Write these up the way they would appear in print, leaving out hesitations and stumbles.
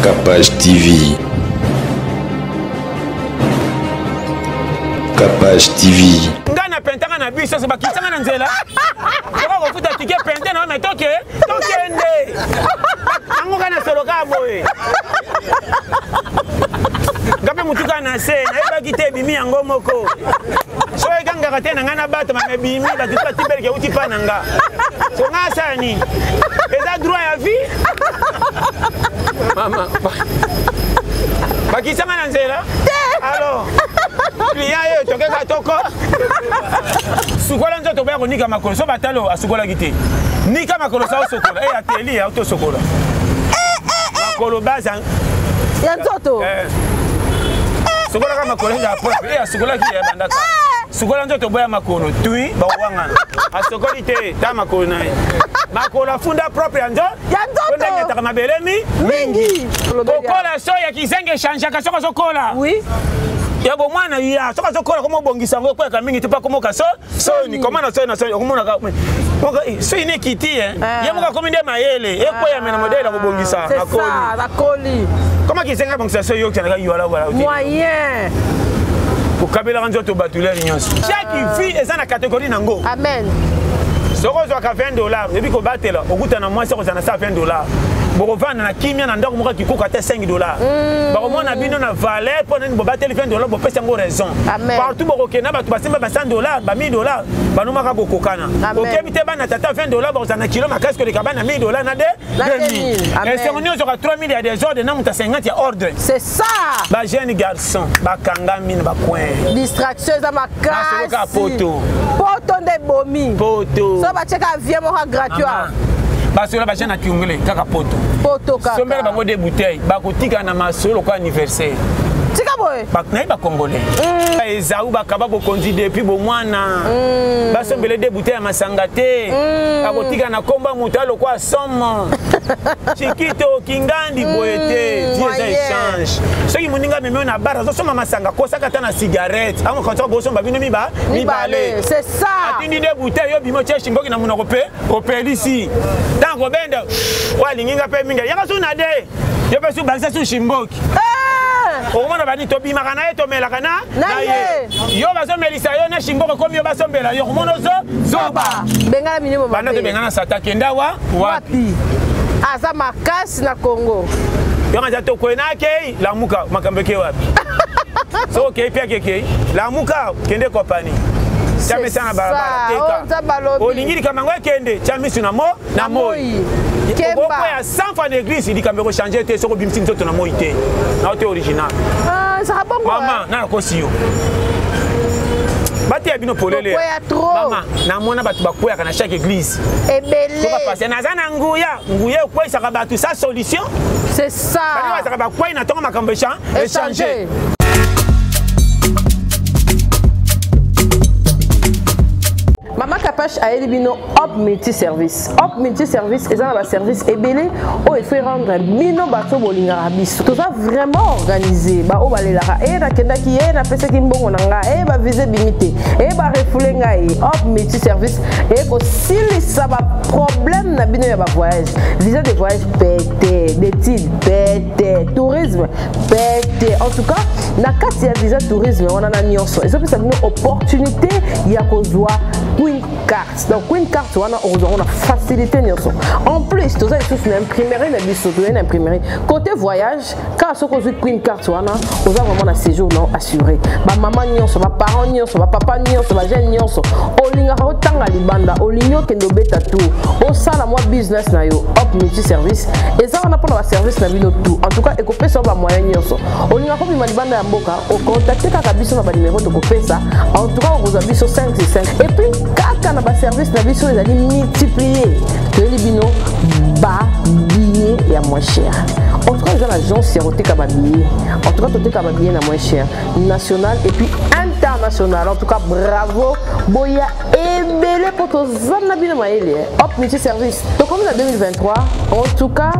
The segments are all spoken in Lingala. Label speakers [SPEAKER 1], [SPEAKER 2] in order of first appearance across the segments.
[SPEAKER 1] Kapash TV. Kapash TV.
[SPEAKER 2] Nga na pentaka na biso so bakitanga na nzela. Toka kofuta ticket pente na me toke tokende. Yango kana soloka boye. Nga mpe motuka na se nayebaki te ebimi yango moko. So ekangaka te na ngai na bato mame ebimi bato batibeleke euti pa na nga. So nga asala nini? Eza droit ya vie. Mama bakisanga na nzela alors client ye tokeka toko sukola nzoto boya konika makolo so batalo asukolaki te nika makolo sa osokola e ateli autosokola makolo baza
[SPEAKER 3] ya nzoto
[SPEAKER 2] eh. sukolaka makolo ya propre e asukolaki ya bandaka sukola nzoto boya makolo tui bakowangana asokoli te ta makolo na ye makolo afunda propre ya nzoto
[SPEAKER 3] ya nzoto
[SPEAKER 2] ndenge mabele mi
[SPEAKER 3] mingi
[SPEAKER 2] kokola so ya kizenge echangeaka soki azokola
[SPEAKER 3] oui
[SPEAKER 2] ya bomwana ya soki azokola koma obongisa yango ekweyaka mingi te mpo akomoka so soni koma na soni na soni okomonaka soki ne ekiti ye
[SPEAKER 3] eh.
[SPEAKER 2] ye moko akomi nde mayele ekweyame na modele ya kobongisa
[SPEAKER 3] nakoli
[SPEAKER 2] koma kizenga abongisa so yokianaka yualawala
[SPEAKER 3] moyen
[SPEAKER 2] kokabelaka nzoto bato lere nyonso chaque vie eza na catégorie nango
[SPEAKER 3] amen
[SPEAKER 2] soki ozwaka 20 dollar oyebi kobatela okutana mwasi akozala na sa 20 dollar bokovanda na kimia na ndako moko ya kikuka ata 5 dollar mm. bakomona bino na valeur mpo nani bobateli 20 dollar bopesi yango raison partout bokokenda bato basimba ba 100 dollar ba 1000 dollar banomaka kokokana okebi te bana tata 20 dollar bakozala na kilo makasi koleka bana 1000 dollar na de 2000 esengo nyonso ka 3000 ya desordre na moto ya 50 ya ordre
[SPEAKER 3] c'est ça
[SPEAKER 2] ba jeune garçon bakangami na bacoin
[SPEAKER 3] distraction eza makasi
[SPEAKER 2] poto
[SPEAKER 3] poto nde ebomi
[SPEAKER 2] poto
[SPEAKER 3] so batieka vie moko gratuit
[SPEAKER 2] basola bajeune na kiungele kaka poto
[SPEAKER 3] poto kaka
[SPEAKER 2] sombela bango de bouteille bakotika na masolo lokola anniversaire
[SPEAKER 3] tika boye
[SPEAKER 2] naye bacongolais mm. ezau bakaba bokonzi depuis bomwana mm. basombele de bouteille ya masanga te mm. akotika na komba moto alokwa somo chikito kingandi boye te ti eza échange soki moninga amemi oyo na bar azosomba masanga kosaka ata na cigarette amokanisa bosomba bino mibale atindi nde bouteille yo bima otie shimboki na monoko mpe opelisi ntango kobenda oyo alingi nga mpe mingi yaka su na de yo mpe su bakisa su shimboki
[SPEAKER 3] eh!
[SPEAKER 2] okomona bani tobimaka na ye tomelaka na
[SPEAKER 3] na ye
[SPEAKER 2] yo bazomelisa yo na shimboko ekomi yo basombela yo okomona ozo zoba
[SPEAKER 3] bengana milimo
[SPEAKER 2] banda tobengana sata kenda wa
[SPEAKER 3] wapi aza makasi na congo
[SPEAKER 2] yo aza tokoye na akei lamuka makambo eke wapi soki okei mpe akekei lamuka kende kopani tia mesa na balabala teka
[SPEAKER 3] oh,
[SPEAKER 2] olingi likambo yango ekende tia misu na mo na moi okokwea 100 fois na église likambo ekochange te soki obimisi nzoto na moi te nao te original
[SPEAKER 3] ah,
[SPEAKER 2] mama na nakosi yo bateya bino polele mama namona bato bakweyaka na chaque église
[SPEAKER 3] ebele
[SPEAKER 2] naza na nguya nguya ekweisaka bato sa solution
[SPEAKER 3] c'est ça
[SPEAKER 2] bazalaka bakwei na ntongo makambo échange
[SPEAKER 3] Mama Kapash ayeli bino Hop Multi Service. Hop Multi Service eza na ba service ebele oyo il faut rendre bino bato bolingaka biso. Toza vraiment organisé. Ba oyo balelaka eh nakendaki eh napesaki mbongo na nga eh ba visa ebimi te eh ba refoule ngai. Hop Multi Service ekosilisa ba problème na bino ya ba voyage. Visa de voyage pete, d'études pete, tourisme pete. En tout cas, na kati ya visa tourisme wana na nyonso ezopesa bino opportunité ya kozwa queen carte. Donc queen carte wana okozwa yango na facilité nyonso. En plus toza lisusu na imprimerie na biso, toyei na imprimerie côté voyage. Kaka soki ozwi queen carte wana oza vraiment na séjour na assuré. Bamama nyonso, baparent nyonso, bapapa nyonso, bajeune nyonso olingaka otanga libanda, olingi okende obeta tour, osala mwa business na yo, Hop Multi Service eza wana mpona baservice na bino tout. En tout cas ekopesa yo bamoyen nyonso. Olingaka kobima libanda ya mboka, ocontacte kaka biso na banimero tokopesa. En tout cas okozwa biso 5 sur 5. Et puis kaka na baservice na biso ezali multiplier, toyeli bino ba billet ya moins cher. En tout cas eza na agence ya koteka ba billet. En tout cas toteka ba billet na moins cher national et puis international. International. En tout cas, bravo. Boya ebele po tozana bino mayele. Hop multi service. Tokomi na 2023. En tout cas,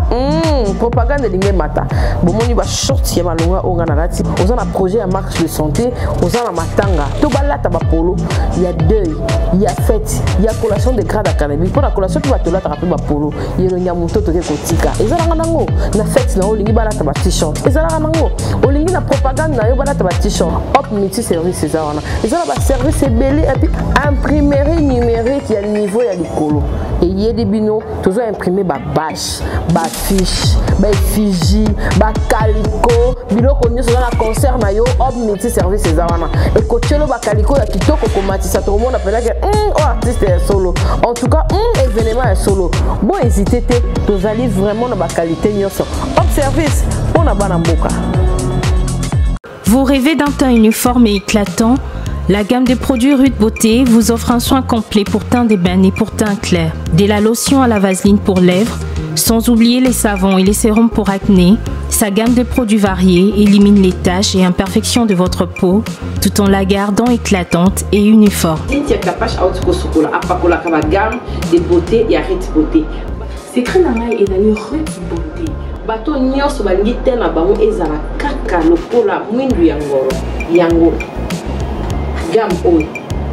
[SPEAKER 3] propagande elingi mata. Bomoni ba short ya malonga oyo nga nalati. Oza na projet ya marche de santé, oza na matanga. To balata ba polo ya deuil, ya fête, ya collation de grade académique. Pour la collation tu vas tolataka pe ba polo. Elongi ya moto toke kotika. Ezalaka nango na fête na olingi balata ba t-shirt. Ezalaka nango olingi na propagande na yo balata ba t-shirt. Hop multi service eza wana. Eza na ba service ebele et puis imprimerie numérique ya niveau ya likolo. Eyeli bino tozo imprimer ba bâche, ba fiche, ba effigie, ba calico, biloko nyonso eza na concert na yo. Hop multi service eza wana. Ekotielo ba calico ya kitoko komatisa tokomona mpenza ke oyo artiste ya solo. En tout cas, événement ya solo. Bo hésiter te, tozali vraiment na ba qualité nyonso. Hop service mpona bana mboka.
[SPEAKER 4] Vous rêvez d'un teint uniforme et éclatant? La gamme de produits Ruth Beauté vous offre un soin complet pour teint d'ébène et pour teint clair. De la lotion à la vaseline pour lèvres, sans oublier les savons et les sérums pour acné, sa gamme de produits variés élimine les taches et imperfections de votre peau, tout en la gardant éclatante et uniforme.
[SPEAKER 3] Cynthia Kapash auti kosukola apakolaka ba gamme de beauté ya Ruth Beauté. Secret na ngai ezali Ruth Beauté. Bato nyonso balingi te na bango ezala kaka lokola mwindu ya ngoro. Yango gamme oyo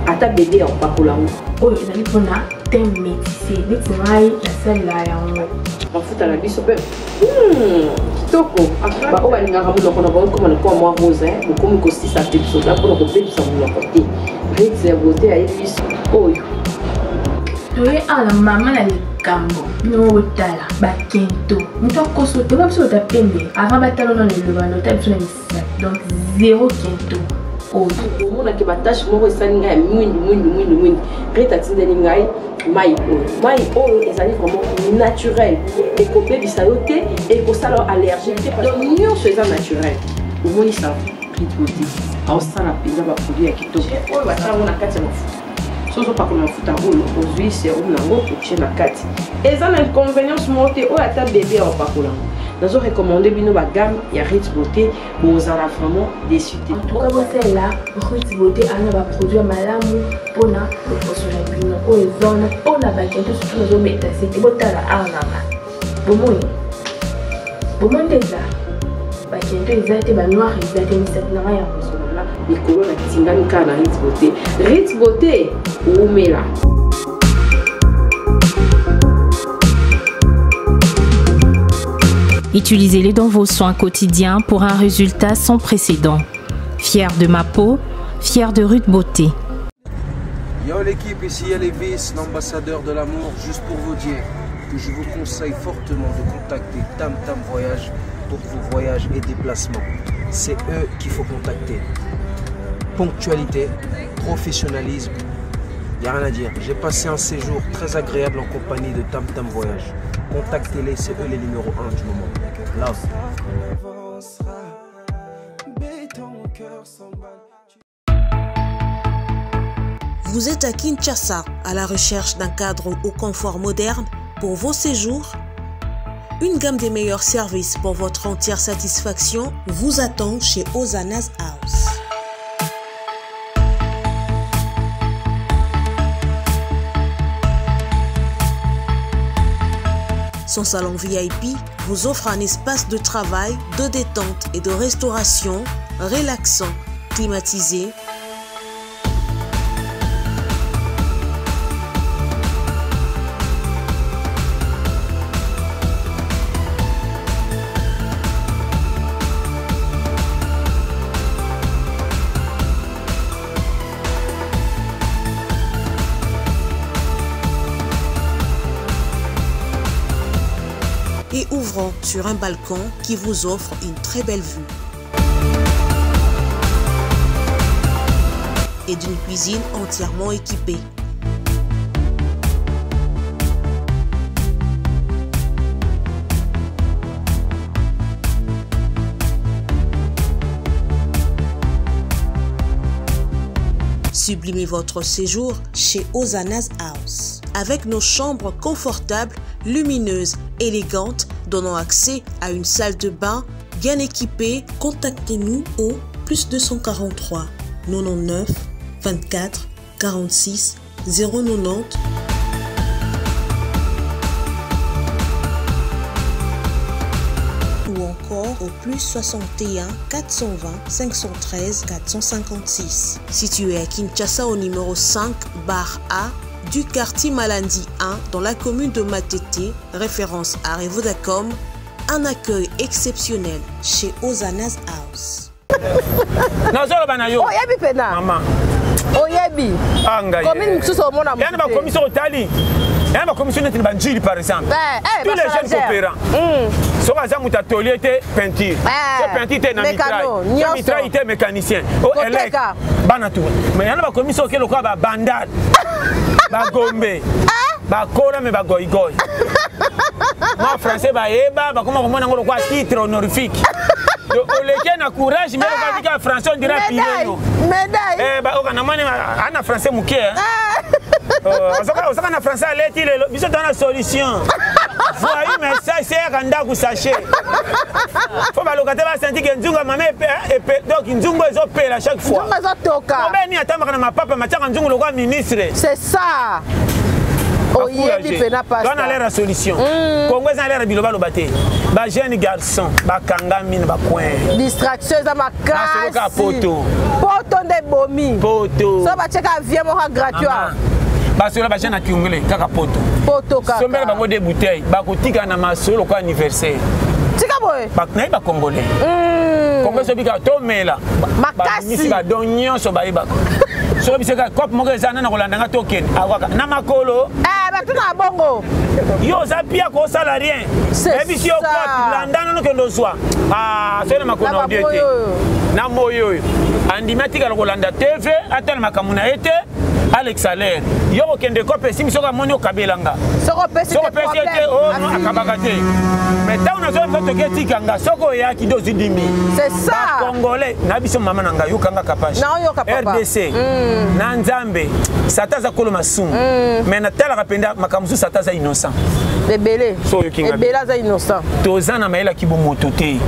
[SPEAKER 3] ata bebe ya kopakola yango.
[SPEAKER 5] Oyo ezali mpona teint métissé neti ngai nasalela yango.
[SPEAKER 3] Mafuta na biso mpe kitoko. Baoyo balingaka monoko na bango ekoma lokola mwa rose, bokomi kosisa mpe biso mpona kobebisa monoko te. Ruth ya Beauté ayebi biso oyo.
[SPEAKER 5] Toye awa na mama na likambo bino botala bakento moto akoso te biso bota pembe avant batala nano eloba na otala biso na misapi, donc zéro kento
[SPEAKER 3] oyo omonaki batache moko esali ngai ya mwindu mwindu mwindu mwindu. Rita atindeli ngai mai oyo. Mai oyo ezali vraiment naturel, ekobebisa yo te, ekosala yo allergie te, donc nyonso eza naturel. Omoni sa Ruth Beauté aosala mpenza baproduit ya kitoko oyo batia yango na kati ya mafuta. So ozopakola mafuta oyo, ozwi sérum nango otie na kati, eza na inconvénience moko te. Oyo ata bebe ya opakola yango. Nazo recommander bino bagamme ya Ruth Beauté, bozala vraiment déçu te.
[SPEAKER 5] En tout cas, bosalela Ruth Beauté, ana baproduit ya malamu mpona loposo na bino. Oyo eza wana mpona bakento surtout nazobeta sete. Botala awa nanga, bomoni, bomoni nde eza bakento eza te, banoir eza te, misapi nanga ya
[SPEAKER 3] kozonga likolo natingami kaka na Ruth Beauté. Ruth Beauté umela.
[SPEAKER 4] Utilisez-les dans vos soins quotidiens pour un résultat sans précédent. Fier de ma peau, fier de Ruth Beauté.
[SPEAKER 6] Yo l'équipe, ici Levis, l'ambassadeur de l'amour, juste pour vous dire que je vous conseille fortement de contacter Tam Tam Voyage pour vos voyages et déplacements. C'est eux qu'il faut contacter. Ponctualité, professionnalisme, il n'y a rien à dire. J'ai passé un séjour très agréable en compagnie de Tam Tam Voyage. Contactez-les, c'est eux les numéros 1 du moment. Love.
[SPEAKER 7] Vous êtes à Kinshasa à la recherche d'un cadre au confort moderne pour vos séjours? Une gamme des meilleurs services pour votre entière satisfaction vous attend chez Ozana's House. Son salon VIP vous offre un espace de travail, de détente et de restauration relaxant, climatisé, et ouvrant sur un balcon qui vous offre une très belle vue. Et d'une cuisine entièrement équipée. Sublimez votre séjour chez Ozana's House. Avec nos chambres confortables, lumineuses, élégantes, donnant accès à une salle de bain bien équipée, contactez-nous au plus 243 99 24 46 090 ou encore au plus 61 420 513 456. Situé à Kinshasa au numéro 5 bar A du quartier Malandi 1 dans la commune de Matete, référence à Revodacom, un accueil exceptionnel chez Ozana's House.
[SPEAKER 2] Nazoloba na yo.
[SPEAKER 3] Oyebi pena.
[SPEAKER 2] Mama.
[SPEAKER 3] Oyebi.
[SPEAKER 2] Ah ngai.
[SPEAKER 3] Commune mosusu omona
[SPEAKER 2] motu. Yana bakomisi otali. Yana bakomisi neti na banjili par exemple.
[SPEAKER 3] Eh, eh,
[SPEAKER 2] Tous les jeunes coopérants. Soki aza moto atelier te peinture.
[SPEAKER 3] Eh,
[SPEAKER 2] So peinture te na
[SPEAKER 3] mécano,
[SPEAKER 2] mitraille.
[SPEAKER 3] nyonso.
[SPEAKER 2] Mitraille te mécanicien. O
[SPEAKER 3] Koteka.
[SPEAKER 2] elec. Bana tout. Mais yana bakomisi oke lokola ba bandal. Bagombe. Bakola me bagoigoi. Mwa français bayeba bakoma komona yango lokola titre honorifique. Donc, oleki na courage mais okati ka français on dirait
[SPEAKER 3] Médaille.
[SPEAKER 2] pire.
[SPEAKER 3] Médaille.
[SPEAKER 2] Eh ba oka na mani ana français moke hein. Osaka osaka na français aleti lelo biso tona solution. Voyou message c'est ya ndako sachet. Faut ba locataire ba senti que nzunga mama epe donc nzungu ezopela chaque fois.
[SPEAKER 3] Nzungu ezotoka.
[SPEAKER 2] Obeni atambaka na mapapa matiaka nzungu lokola ministre.
[SPEAKER 3] C'est ça. Oyebi pena pasteur.
[SPEAKER 2] Tona l'air solution. Congo eza l'air biloba loba te. Ba jeune garçon bakangami na ba coin.
[SPEAKER 3] Distraction eza makasi.
[SPEAKER 2] Poto.
[SPEAKER 3] Poto nde bomi.
[SPEAKER 2] Poto.
[SPEAKER 3] So batiaka avion moko gratuit.
[SPEAKER 2] Basola ba jeune na kiungele kaka poto.
[SPEAKER 3] Poto kaka.
[SPEAKER 2] Sombela bango des bouteilles bakotika na masolo lokola anniversaire.
[SPEAKER 3] Tika boye.
[SPEAKER 2] Nayebi ba congolais. Congolais soki kaka tomela.
[SPEAKER 3] Makasi.
[SPEAKER 2] Bamisi ba don nyonso bayebaka. Soki biseka cope moko eza nana kolanda nga tokende akwaka na makolo.
[SPEAKER 3] Eh batuna bongo.
[SPEAKER 2] Yo oza pia kosala rien. Yebisi yo cope landa nano kende ozwa. Ah soki na makolo na odie te. Na moyi oyo. Andimi atikala kolanda TV atala makambo na ye te. Alex Salaire. Yo kokende cope esimbi soki amoni okabelanga.
[SPEAKER 3] Soki opesi
[SPEAKER 2] te problème. Oh non akabaka te. Mais ntango nazoyebisa toki etikanga soki oyaki nde ozwi dimi.
[SPEAKER 3] C'est ça.
[SPEAKER 2] Ba Congolais na biso mama na ngai yokanga kapashe.
[SPEAKER 3] Naoyoka papa.
[SPEAKER 2] RDC na Nzambe Satan aza kolo masumu. Mais natalaka mpenza makambo mosusu Satan aza innocent.
[SPEAKER 3] Ebele.
[SPEAKER 2] So oyoki ngai.
[SPEAKER 3] Ebele aza innocent.
[SPEAKER 2] Toza na mayele ya kibomoto te.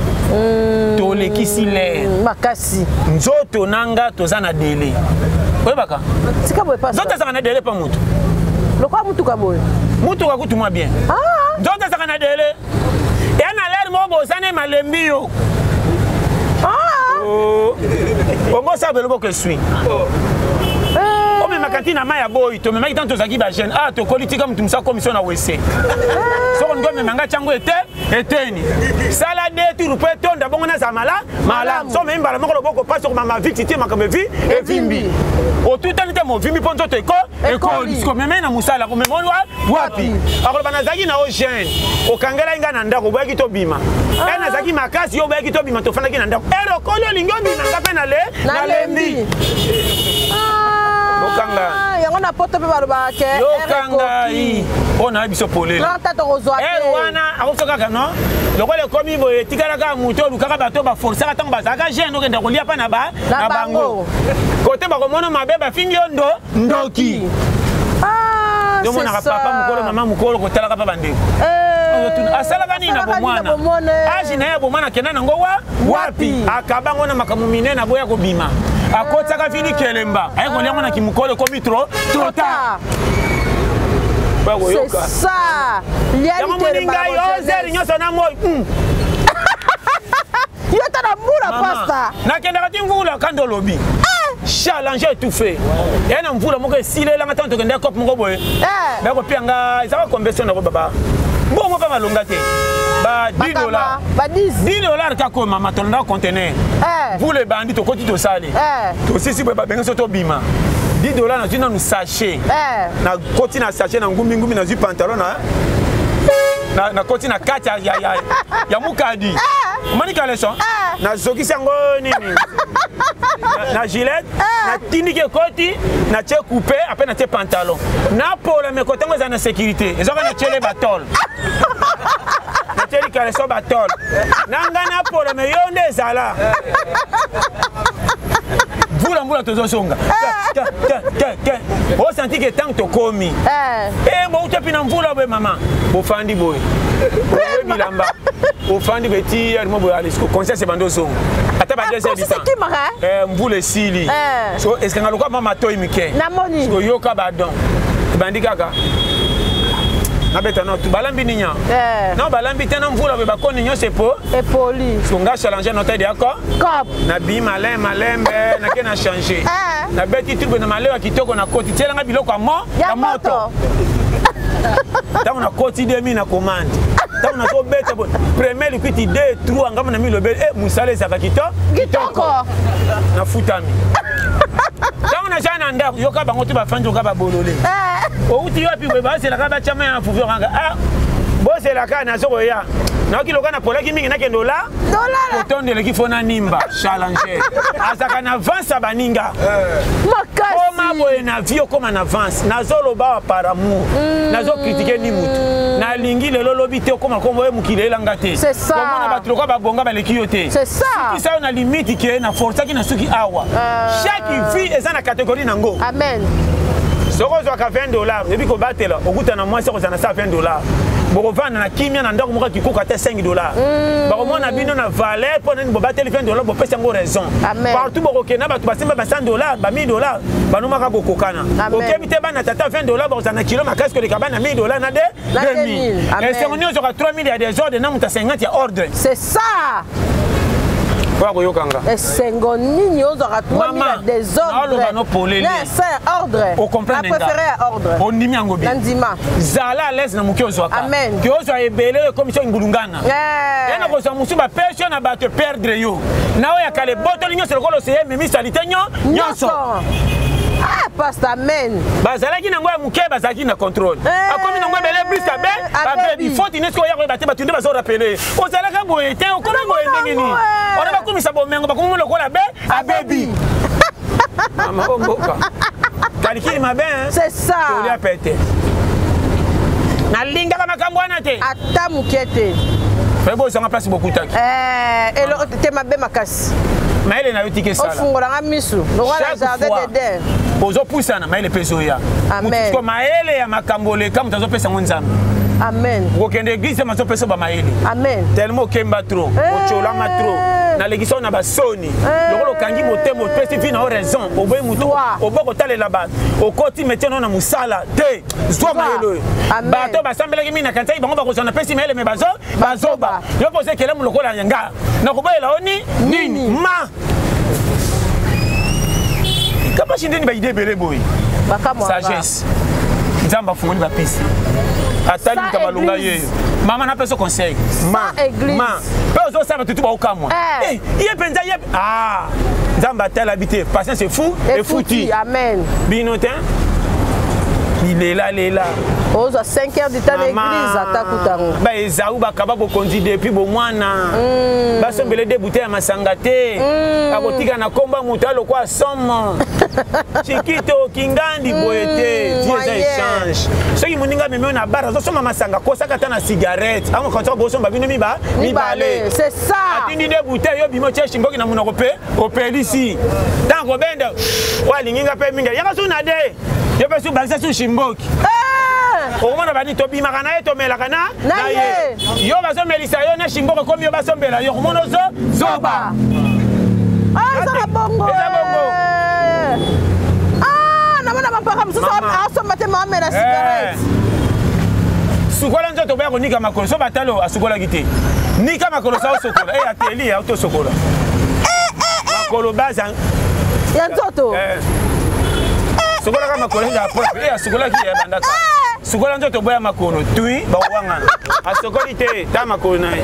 [SPEAKER 2] Tolekisi l'air.
[SPEAKER 3] Makasi.
[SPEAKER 2] Nzoto nanga toza na délai. Oyebaka?
[SPEAKER 3] Tika boye pasta.
[SPEAKER 2] Nzoto azaka na délai pa moto.
[SPEAKER 3] Lokola mutuka boye.
[SPEAKER 2] Mutuka kutu mwa bien.
[SPEAKER 3] Ah.
[SPEAKER 2] Nzoto azaka na délai. Ya na l'air moko bozana malembi yo.
[SPEAKER 3] Ah.
[SPEAKER 2] Oh. Bongo sa belo boko esui. Omemaka ntina mai ya boyi tomemaki ntango tozalaki bajeune ah tokoli tika motu mosu akomisi na wese soko olingi omema nga ntiango ete eteni sala de tour mpo etonda bongo nazala mala malamu so omemi mbala moko loboko mpasi okomama viti te makambo evi evimbi otutani te movimbi mpo nzoto eko ekoli siko omemai na mosala komema wapi akoloba nazalaki na yo jeune okangelaki ngai na ndako oboyaki tobima e nazalaki makasi yo oboyaki tobima tofandaki na ndako ere okoli olingi obima nga mpe nalembi okanga
[SPEAKER 3] yango na poto mpe balobaka ke
[SPEAKER 2] yoka ngai oyo nayebi biso polele wana akoso kaka no lokola ekomi boye etikala kaka moto olukaka bato baforsaka ntango bazalaka jeune okenda kolia mpa na bango kote bakomona mabe bafingi yo ndo ndoki tomonaka papa mokolo mama mokolo kotalaka mpa bandeko asalaka nini na bomwana age na ye ya bomwana akenda nango wa wapi akaba ngo na makambo minene aboya kobima akotisaka vini kelemba aye kolia ngo na kimokolo ekomi trop trop tard
[SPEAKER 3] C'est ça.
[SPEAKER 2] Yango moni ngai ozeri nyonso na moi.
[SPEAKER 3] Yo ta na mbula pasta.
[SPEAKER 2] Nakendaka ti mvula kanda olobi. Challenge étouffé. Ya na mvula moko esilelanga ntango tokendaki cope moko boye. Bakopia nga ezaka convention na ko baba. Bongo mpe malonga te. Ba 10 dollars.
[SPEAKER 3] Ba 10.
[SPEAKER 2] 10 dollars kaka mama tolanda conteneur. Mvula ebandi tokoti tosali. Tosisi boye babengi so tobima. 10 dollars nazwi nanu sachet. Nakoti na sachet na ngumbi ngumbi nazwi pantalon na nakoti na kati ya mukadi. Omoni caleçon? Nazokisi yango nini? Na gilet, natindiki ekoti, natie coupe, après natie pantalon. Napola mais kotango eza na sécurité. Ezaka natiele batole. Natieli caleçon batole. Na nga napola mais yo nde ezala. Mvula mvula tozozonga. Osanti ke ntango tokomi. Eh bouta mpe na mvula boye mama. Bofandi boye. Boye bilamba. Ofandi beti heure moko boye alisiko conscience ebandi ozonga ata ba 2 heures du temps. Eh, mvula esili. Eh. So esikanga lokola mwa matoi mike.
[SPEAKER 3] Namoni.
[SPEAKER 2] Oyoka ba don. Ebandi kaka. Nabeta no tu balambi ninya.
[SPEAKER 3] Eh.
[SPEAKER 2] Non balambi te na mvula be bakoni nyonso epo.
[SPEAKER 3] Epoli.
[SPEAKER 2] So nga challenger no tedi ako.
[SPEAKER 3] Cop.
[SPEAKER 2] Na bi malin malembe na ke na changer.
[SPEAKER 3] Eh.
[SPEAKER 2] Na beti tu na malewa kitoko na koti tielanga biloko ya mo
[SPEAKER 3] ya moto.
[SPEAKER 2] Ntango nakoti demi na commande. Ntango nazobeta boye premier likwiti 2 3 ngambo na milobeli e mosala ezalaka kito
[SPEAKER 3] kitoko
[SPEAKER 2] nafutami ntango naza na ndako yoka bango te bafandi yoka babolole outi wapi boye bazelaka batyama ya fufu kanga ah bozelaka nazo koya nayoki loka napolaki mingi nakende ola kotonda eleki fo nanimba challenger azalaka na avance ya baninga koma boye na vie okoma na avance nazoloba wa par amour nazokritike ni mutu nalingi lelo lobi te okoma kombo ye mokili elanga te komona bato lokola babonga baleki yo te sukisa yo na limite ke na forçaki na suki awa chaque vie eza na catégorie nango
[SPEAKER 3] amen
[SPEAKER 2] soki ozwaka 20 dollar oyebi kobatela okutana mwasi akozala na sa 20 dollar bokovanda na kimia na ndako moko ya kikoka ata 5 dollar bakomona bino na valeur mpo nani bobateli 20 dollar bopesi yango raison partout bokokenda bato basimba ba 100 dollar ba 1000 dollar banomaka kokokana okebi te bana tata 20 dollar bakozala na kilo makasi koleka bana 1000 dollar na de 2000 esengo nyonso oka 3000 ya desordre na moto ya 50 ya ordre
[SPEAKER 3] c'est ça
[SPEAKER 2] oyo akoyoka nga
[SPEAKER 3] esengo nini ozwaka 3000 ya desordre
[SPEAKER 2] no polele
[SPEAKER 3] na sa ya ordre
[SPEAKER 2] ocomprendre
[SPEAKER 3] nga préféré ya ordre
[SPEAKER 2] ondimi yango
[SPEAKER 3] bien nandima
[SPEAKER 2] zala à l'aise na moke ozwaka
[SPEAKER 3] amen
[SPEAKER 2] ke ozwa ebele oyo ekomi so ngulungana ya na kozwa mosusu bapesi yo na bato perdre yo na oyo ya kala ebotoli nyonso lokola oseye ememi salite nyonso
[SPEAKER 3] Ah, pastor, amen.
[SPEAKER 2] Bazalaki nango ya moke bazalaki na contrôle. Akomi nango ebele plus abe, abebi. Faute nini soki oya koyeba te bato nde bazo rappeler. Ozalaka boye te, okomi boye ndenge nini? Wana bakomisa bomengo bakomi lokola be, abebi. Mama o mboka. Kalikili mabe hein.
[SPEAKER 3] C'est ça.
[SPEAKER 2] Tolia pete. Nalingaka makambo wana te.
[SPEAKER 3] Ata moke te.
[SPEAKER 2] Pe bozanga place bokutaki.
[SPEAKER 3] Eh, elo te mabe makasi.
[SPEAKER 2] Mayele na yo tika esala.
[SPEAKER 3] Ofungola nga misu. Lokola jardin d'Eden.
[SPEAKER 2] Ozopusana mayele mpe ezoya.
[SPEAKER 3] Amen.
[SPEAKER 2] Moto mayele ya makambo oleka moto azopesa yango Nzambe.
[SPEAKER 3] Amen.
[SPEAKER 2] Okokende église te azopesa ba mayele.
[SPEAKER 3] Amen.
[SPEAKER 2] Tellement okemba trop, otyolama trop. Nalekisa yo na basoni. Lokola okangi motema opesi vie na yo raison, oboyi moto, oboyi kotalela bato, okoti métier na yo na mosala te. Zwa mayele oyo. Bato basambelaki mingi nakanisaki bango bakozwa napesi mayele me bazo bazoba. Yo mpe oza ekelamu lokola ya nga. Nakoboyela yo ni nini? Ma kapashi ndeni baide ebele boye. Sagesse. Nzambe afungoli bapisi. Atali moto balonga ye. Mama napesa conseil. Ma ma mpe ozosala bato tu baokamwa. Ye mpenza ye ah Nzambe atala bi te patience efu efuti.
[SPEAKER 3] Amen.
[SPEAKER 2] Bino te bilela lela.
[SPEAKER 3] Ozwa 5 heures du temps na église ata kutango.
[SPEAKER 2] Ba Ezau bakaba bokonzi depuis bomwana. Basombele de bouteille ya masanga te. Akotika na komba moto alokwa somo. Chikito kingandi boye te. Vie eza échange. Soki moninga amemi yo na bar azosomba masanga kosaka ata na cigarette. Ango kanisa bosomba bino miba mibale.
[SPEAKER 3] C'est ça.
[SPEAKER 2] Atindi de bouteille yo bimo tie shimboki na monoko pe opelisi. Tango kobenda oyo alingi nga pe mingi. Yaka su na de. Yo pe su bakisa su shimboki. Okomona bani tobimaka na ye tomelaka na
[SPEAKER 3] na ye.
[SPEAKER 2] Yo bazomelisa yo na shimboko ekomi yo basombela yo okomona ozo zoba.
[SPEAKER 3] Ah, eza na bongo.
[SPEAKER 2] Eza bongo.
[SPEAKER 3] Ah, namona bampaka mosusu asomba te maamela cigarette.
[SPEAKER 2] Sukola nzoto boya konika makolo so batalo asukolaki te. Nika makolo sa osokola. Eh ateli ya otosokola. Makolo baza
[SPEAKER 3] ya nzoto.
[SPEAKER 2] Sukolaka makolo ya propre. Eh asukolaki ya bandaka. Sukola nzoto boya makolo tui bawangana. Asokoli te ta makolo na ye.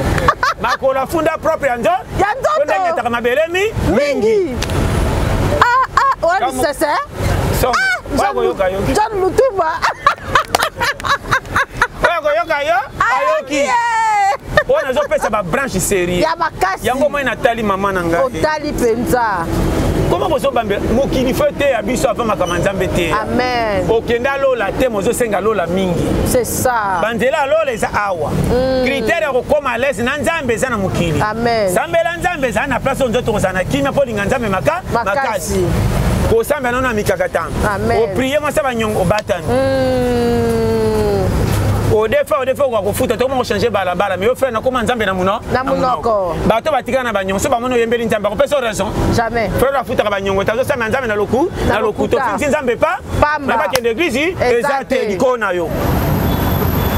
[SPEAKER 2] Makolo afunda propre ya nzoto.
[SPEAKER 3] Ya nzoto.
[SPEAKER 2] Ndenge etaka mabele mi
[SPEAKER 3] mingi. Ah ah wana sese.
[SPEAKER 2] Songo. Bakoyoka yo.
[SPEAKER 3] John Lutumba.
[SPEAKER 2] Oyo akoyoka yo ayoki. Oyo nazopesa ba branche série.
[SPEAKER 3] Ya makasi.
[SPEAKER 2] Yango moi natali mama na ngai.
[SPEAKER 3] Otali penza.
[SPEAKER 2] Comment bozobambela mokili fo te ya biso avant makambo ya Nzambe te.
[SPEAKER 3] Amen.
[SPEAKER 2] Okenda lola te mozosenga lola mingi.
[SPEAKER 3] C'est ça.
[SPEAKER 2] Banzela lola eza awa. Critère ya kokoma à l'aise na Nzambe eza na mokili.
[SPEAKER 3] Amen.
[SPEAKER 2] Sambela Nzambe eza na place oyo nzoto kozala na kimia mpo olinga Nzambe makasi. Kosambela nano na mikakatano.
[SPEAKER 3] Amen.
[SPEAKER 2] Opriye mwasi ya banyongo obatami. Odefa odefa okoka kofuta tokoma kochange balabala, mais yo frère nakoma nzambe na muno
[SPEAKER 3] na munoko.
[SPEAKER 2] Bato batikala na banyongo, so bamoni oyembeli nzambe, akopesa yo raison?
[SPEAKER 3] Jamais.
[SPEAKER 2] Frère afutaka banyongo te, azosala nzambe na loku na lokuta. Ofingisi nzambe pa
[SPEAKER 3] pamba.
[SPEAKER 2] Na bakende église eza te likolo na yo.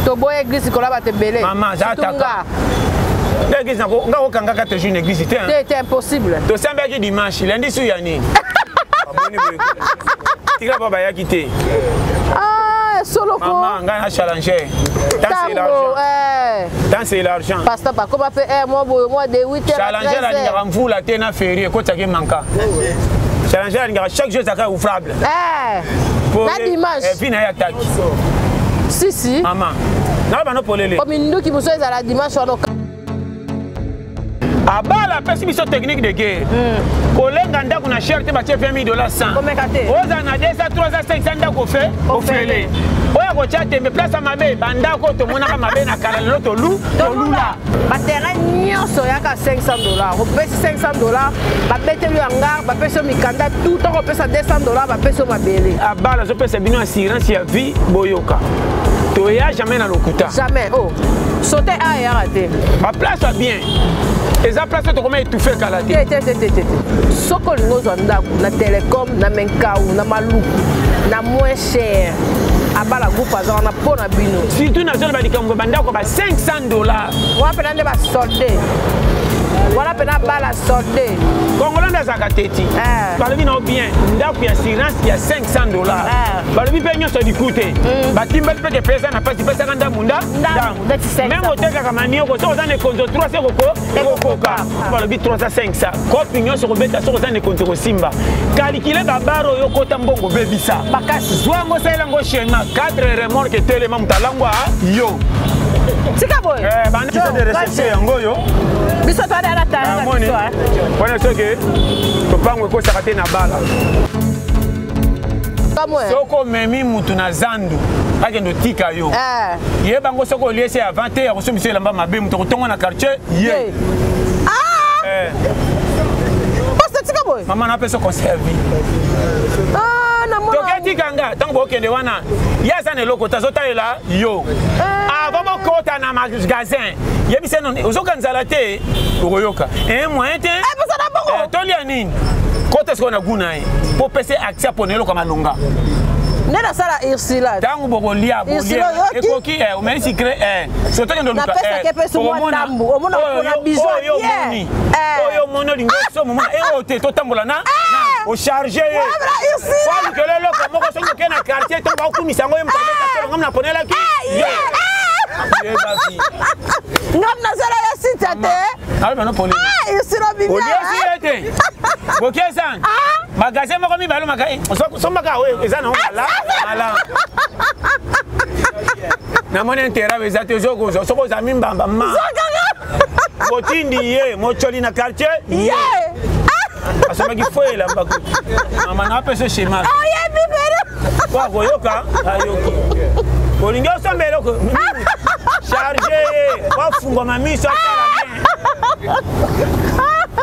[SPEAKER 3] Toboya église likolo ya bato ebele.
[SPEAKER 2] Mama aza ataka nde église nga kokangaka toujours na église te.
[SPEAKER 3] Te, te, impossible.
[SPEAKER 2] Tosambelaki dimanche, lundi su ya nini? Tikala ba bayaki te.
[SPEAKER 3] Ah, soloko.
[SPEAKER 2] Mama ngai na challenger.
[SPEAKER 3] Tango, eh.
[SPEAKER 2] Tant c'est l'argent.
[SPEAKER 3] Pasteur bakoma pe eh moi boyo moi de 8 heures.
[SPEAKER 2] Challenger alingaka mvula te na ferie ekotaki manka. Challenger alingaka chaque jour ezalaka ouvrable.
[SPEAKER 3] Eh. Na dimanche.
[SPEAKER 2] Vi na ye ataki.
[SPEAKER 3] Si si.
[SPEAKER 2] Mama. Na bano polele.
[SPEAKER 3] Po minduki mosusu ezala dimanche wana.
[SPEAKER 2] Abala apesi biso technique de guerre. Kolenga ndako na cher te, batie 20 000 dollars 100.
[SPEAKER 3] Komeka te.
[SPEAKER 2] Ozala na 200, 300, 500, ndako ofe ofele. Oyo akotya tembe place ya mabe, bandako oyo tomonaka mabe na kala, lelo tolu tolula.
[SPEAKER 3] Baterrain nyonso yaka 500 dollars, opesi 500 dollars, babeteli yo hangar, bapesi yo mikanda tout. Ntango opesa 200 dollars, bapesi yo mabele.
[SPEAKER 2] Abala azopesa bino assurance ya vie. Boyoka, toya jamais na lokuta.
[SPEAKER 3] Jamais. Oh, sote a eyaka te.
[SPEAKER 2] Baplace ya bien eza place oyo tokoma étouffe kala te.
[SPEAKER 3] Te, te, te, te, te. Soki olingi ozwa ndako na Telecom, na Menkau, na Maluku, na moins cher, Abala Groupe aza wana mpo na bino.
[SPEAKER 2] Surtout nazoloba likambo bandako ba 500 dollars.
[SPEAKER 3] Wana mpena nde basolde, wana mpena bala solde.
[SPEAKER 2] Congolais nde azalaka teti. Balobi nao bien, ndako ya assurance ya 500 dollars. Balobi mpe nyonso liku te, batimbali mpe ke eza na mpasi, pesaka ndambu nda
[SPEAKER 3] ndambu.
[SPEAKER 2] Même otekaka manioko, soki oza na ekonzo 3 se ekokoka. Balobi 3 500 kopi nyonso kobeta, soki oza na ekonzo kosimba kalikile babare oyo okota mbongo bebisa.
[SPEAKER 3] Makasi.
[SPEAKER 2] Zwa yango, salela yango schéma 4 remorque etelema, moto alangwa yo.
[SPEAKER 3] Tika boye.
[SPEAKER 2] Bandisa de reception yango oyo.
[SPEAKER 3] Biso toade ala tala na biso.
[SPEAKER 2] Wana soki topango ekosaka te na bala. Soki omemi mutu na zandu, akende otika yo, yebango soki oliesi avant te, akosombisa elamba mabe, moto akotonga na quartier ye.
[SPEAKER 3] Pasteur, tika boye.
[SPEAKER 2] Mama, napesa conseil ya vie. Toketika nga ntango bokende wana, ye aza na eloko te, azotalela yo. Avant bokota na magasin, yebisa noni ozoka nzala te, okoyoka e moyen te, tolia nini, kota sikoyo na gu na ye mpo pese accès apona eloko ya malonga.
[SPEAKER 3] Nde nasala Ursula.
[SPEAKER 2] Ntango bokolia ekoki, omeli sucré, sotokende.
[SPEAKER 3] Napesaki mpe su mwa ndambu, omona mpona biso.
[SPEAKER 2] Bien, oyo omoni olingi osomba, omona oyo te, totambola na ocharge ye, falukela eloko moko. Soki oke na quartier to baokumisa yango, ye moto abeta tolo, ngam naponelaki ye.
[SPEAKER 3] Ngam nasala ya sita te. Ursula.
[SPEAKER 2] Oliesi ye te, bokiesani magasin moko mibale, sombaka oyo eza nango mala malamu. Namoni intérêt eza te, ozokozwa soki oza mimbamba ma botindi ye mocoli na quartier ye asomaki fo elamba kutu. Mama, napesa schéma.
[SPEAKER 3] Oyebi pene.
[SPEAKER 2] Po akoyoka, ayoki. Olingi osomba eloko, charge ye, wafungwama miso, atala bien.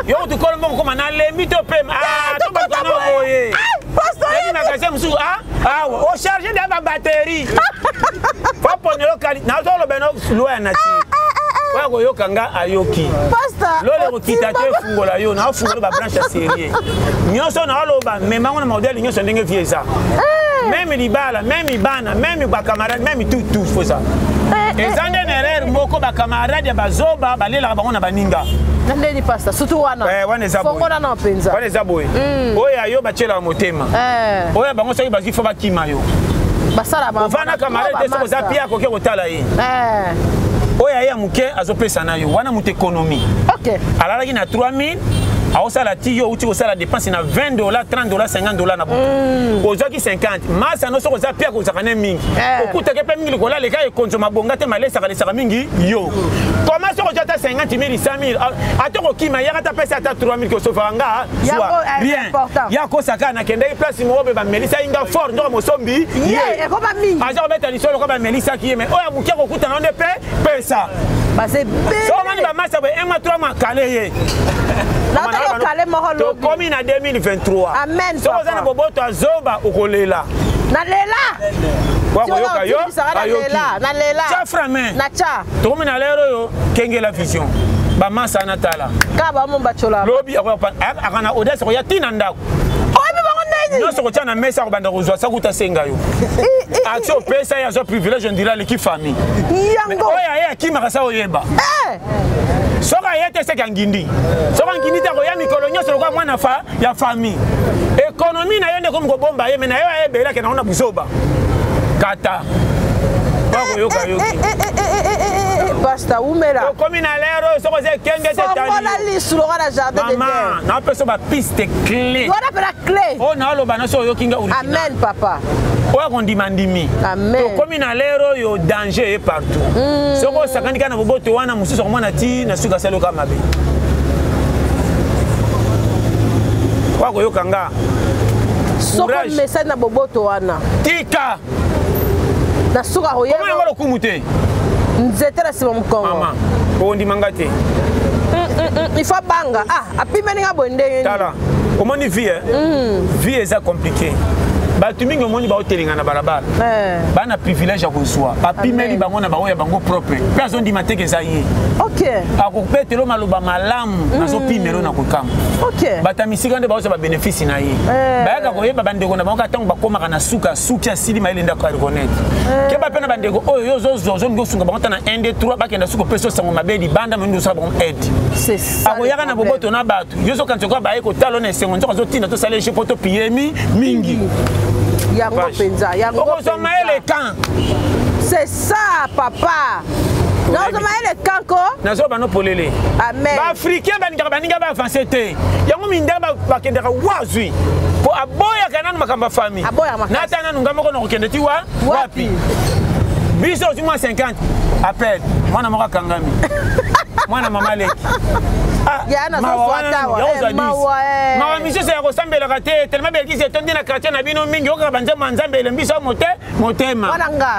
[SPEAKER 2] Yo kutu kolo moko koma nalembi to pema tobakana boye, ebi magasin mosusu awa ocharge nde babatterie faponelo kali. Nazoloba no loi ya nature, oyo akoyoka nga ayoki. Lolo ekokita te, efungola yo, naofungola babranche ya série nyonso. Naoloba memango na modele nyonso ndenge vie eza, même libala, même bana, même bacamarade, même tout tout. Fo eza eza nde na erreur moko, bacamarade ya bazoba balelaka bango na baninga.
[SPEAKER 3] Na ndeni, pasteur, surtout wana.
[SPEAKER 2] Wana eza boye.
[SPEAKER 3] Fongola na mpenza.
[SPEAKER 2] Wana eza boye, oyo ayo batielaka motema, oyo bango soki bazwi fo bakima yo.
[SPEAKER 3] Basala.
[SPEAKER 2] Ovanda camarade te, soki oza pia akoki kotala ye. Oyo aye ya moke azopesa na yo, wana moto économie. Alalaki na 3000, aosala ti yo outi kosala dépense na 20 dollars, 30 dollars, 50 dollars na butu, ozwaki 50 masa no. Soki oza pia kozalaka ne mingi, okutaki mpe mingi likolo, aleka ekonzo mabonga te, malesaka lesaka mingi yo. Koma soki ozwi ata 50 000, 100 000, ata kokima yaka, ata pesa ata 3 000, kosofaka nga zwa rien. Ya kosaka nakendaki place moko mpe bamelisaki nga fort, ndoka mosombi
[SPEAKER 3] ye
[SPEAKER 2] aza kobeta lisolo lokola bamelisaki ye. Mais oyo amoki akokutana nde mpe pesa. So omoni bamasa boye, 1 mois, 3 mois, kale ye. Tokomi na 2023, soki oza na boboto azoba, okolela.
[SPEAKER 3] Nalela.
[SPEAKER 2] Wakoyoka yo ayoki.
[SPEAKER 3] Nalela.
[SPEAKER 2] Tya frein
[SPEAKER 3] Na tya.
[SPEAKER 2] Tokomi na lero oyo kengela vision. Bamasa na tala.
[SPEAKER 3] Ka ba mo bachola.
[SPEAKER 2] Lobi akana audace koya tina ndako.
[SPEAKER 3] Oyebi bango ndeni.
[SPEAKER 2] Nyonso kotya na mesa akobanda kozwa sakuta senga yo. Action opesa ye azwa privilège on dirait aleki famille.
[SPEAKER 3] Yango.
[SPEAKER 2] Oyo aye akimaka sa oyeba.
[SPEAKER 3] Eh!
[SPEAKER 2] Soki aye te seke angindi. Soki angindi te akoya mikolo nyonso lokola mwana fa ya famille. Économie na yo nde ekomi kobomba ye me na yo ayebela akenda ngo na buzoba. Kata. Bakoyoka yoki.
[SPEAKER 3] Pasta umela.
[SPEAKER 2] Okomi na lero oyo soki oza ekenge te tali.
[SPEAKER 3] Fongola lisu lokola na jardin de
[SPEAKER 2] Mama, napesa ba piste clé.
[SPEAKER 3] Wana pena clé.
[SPEAKER 2] Oyo naoloba na so oyoki nga original.
[SPEAKER 3] Amen papa.
[SPEAKER 2] Oyo akondima ndimi.
[SPEAKER 3] Amen.
[SPEAKER 2] Tokomi na lero oyo danger ye partout. Soki osakani kaka na boboto wana mosusu akomona ti na suka asali oka mabe. Oyo akoyoka nga.
[SPEAKER 3] Soko message na boboto wana.
[SPEAKER 2] Tika.
[SPEAKER 3] Na suka koyeba.
[SPEAKER 2] Komona ngo lokumu te.
[SPEAKER 3] Nzete na nsima mokongo.
[SPEAKER 2] Mama, okondima nga te.
[SPEAKER 3] Il faut banga. Ah, apimeli nga boye ndenge nini?
[SPEAKER 2] Tala, omoni vie, eh? Vie eza compliqué. Bato mingi omoni baotelenga na balabala. Bana privilège ya kozwa. Bapimeli bango na bango ya bango propre. Pe azondima te ke eza ye. Akobetelo maloba malamu, azopimelo na kokamwa. Bato ya misika nde baozwa ba bénéfice na ye. Bayaka koyeba bandeko na bango kaka ntango bakomaka na suka, suki asili mayele nde akoka reconnaître. Keba pe na bandeko oyo yo ozozwa, ozolingi osunga bango ata na 1 2 3 bakenda suka opesi osango mabe libanda moyindo osala bango aide. Akoyaka na boboto na bato. Yo ozokanisa lokola baye kotala na esengo nzoka azotinda tosala eje mpo topiyemi mingi.
[SPEAKER 3] Yango mpenza, yango
[SPEAKER 2] okozwa mayele kan.
[SPEAKER 3] C'est ça papa. Nazwa mayele kan ko.
[SPEAKER 2] Nazwa bano polele.
[SPEAKER 3] Amen.
[SPEAKER 2] Ba africain balingaka baninga ba avancer te. Yango mindele bakendaka wazwi. Po aboyaka nanu makambo ya famille.
[SPEAKER 3] Aboyaka makasi.
[SPEAKER 2] Nata nanu nga moko nakokende ti wa wapi. Biso ozwi mwa 50 appel mwana moko akangami. Mwana mama leki. Mawa misusu ya kosambelaka te tellement belkisi etondi na quartier na bino mingi okaka banzembo ya nzambe elembi so motema